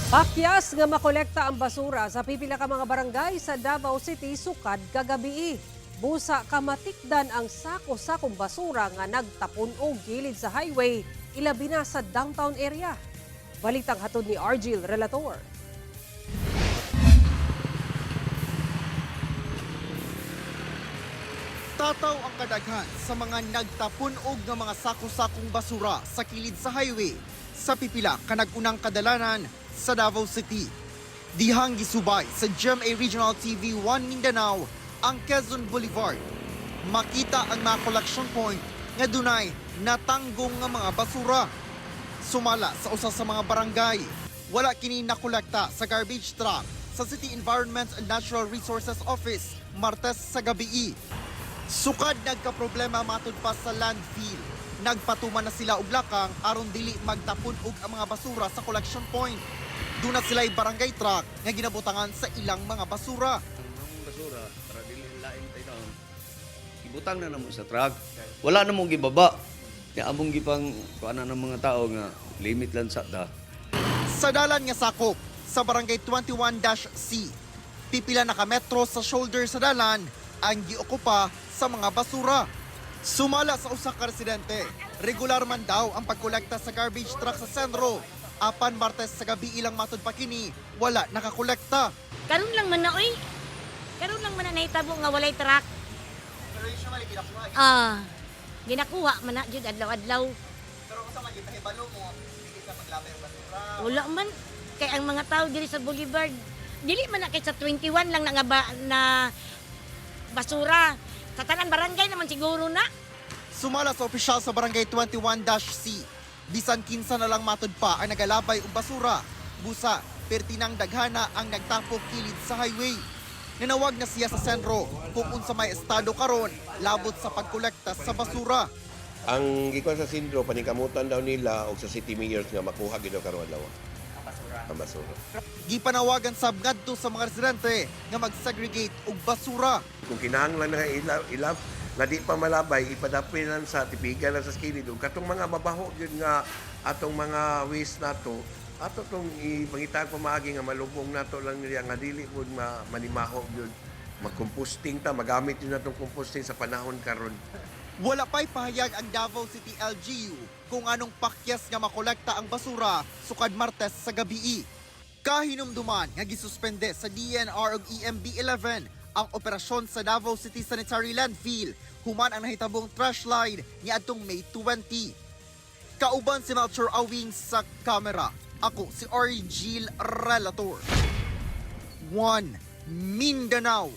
Pakyas nga makolekta ang basura sa pipila ka mga barangay sa Davao City sukad kagabii. Busa kamatikdan ang sako-sakong basura nga nagtapon og gilid sa highway, ilabi na sa downtown area. Balitang hatod ni Argil Relator. Tataw ang kadaghan sa mga nagtapun-og nga mga sako-sakong basura sa kilid sa highway sa pipila kanag-unang kadalanan sa Davao City. Dihang gisubay sa GMA Regional TV 1 Mindanao ang Quezon Boulevard. Makita ang mga collection point nga dunay natanggong nga mga basura. Sumala sa usa sa mga barangay, wala kini nakolekta sa garbage truck sa City Environment and Natural Resources Office Martes sa gabii. Sukad nagkaproblema matud pa sa landfill. Nagpatuman na sila og lakang aron dili magtapon og ang mga basura sa collection point. Duna sila'y barangay truck nga ginabutangan sa ilang mga basura. Ang among basura para dili laing tayo, ibutang na namo sa truck. Wala na mong gibaba. Kaya among gipang kuan ng mga tao nga limit lang sa ta. Sa dalan nga sakop sa barangay 21-C, pipila na ka metro sa shoulder sa dalan ang giokupa sa mga basura. Sumala sa usa ka residente, regular man daw ang pagkolekta sa garbage truck sa sentro. Apan Martes sa gabi ilang matud pa kini, wala nakakolekta. Karon lang man na oy. Karon lang man na nahitabo nga walay truck. Pero usually ginakuha. Ah, ginakuha man na jud adlaw-adlaw. Pero kung sa magipahibalo mo, dili ka maglabay og basura. Wala man kay ang mga tao diri sa Boulevard dili man na kay sa 21 lang na nga ba, na basura. Sa tanan barangay naman siguro na. Sumala sa opisyal sa barangay 21-C, bisan kinsa na lang matud pa ang nagalabay og basura. Busa, pertinang daghana ang nagtapok kilid sa highway. Nanawag na siya sa sentro kung unsa may estado karon labot sa pagkolekta sa basura. Ang gikuan sa sindro paningkamutan daw nila og sa city mayors nga makuha gid daw karon adlaw. Ang basura. Gipanawagan sab ngadto sa mga residente nga mag-segregate og basura. Kung kinahanglan na ilab, ilab nga di pa malabay, ipadapil lang sa tipigan lang sa kilid ug katong mga mabaho gyud nga atong mga waste nato, ato tong ipangitag pamaagi nga malubong nato lang niya nga dili pud ma, manimaho gyud. Magcomposting ta, magamit yun natong composting sa panahon karon. Wala pa'y pahayag ang Davao City LGU kung anong pakyas nga makolekta ang basura sukad Martes sa gabii. Kahinumduman nga gisuspende sa DNR ug EMB 11 ang operasyon sa Davao City Sanitary Landfill human ang nahitabong trash line niadtong May 20. Kauban si Melchor Awing sa kamera. Ako si Argil Relator. 1 Mindanao.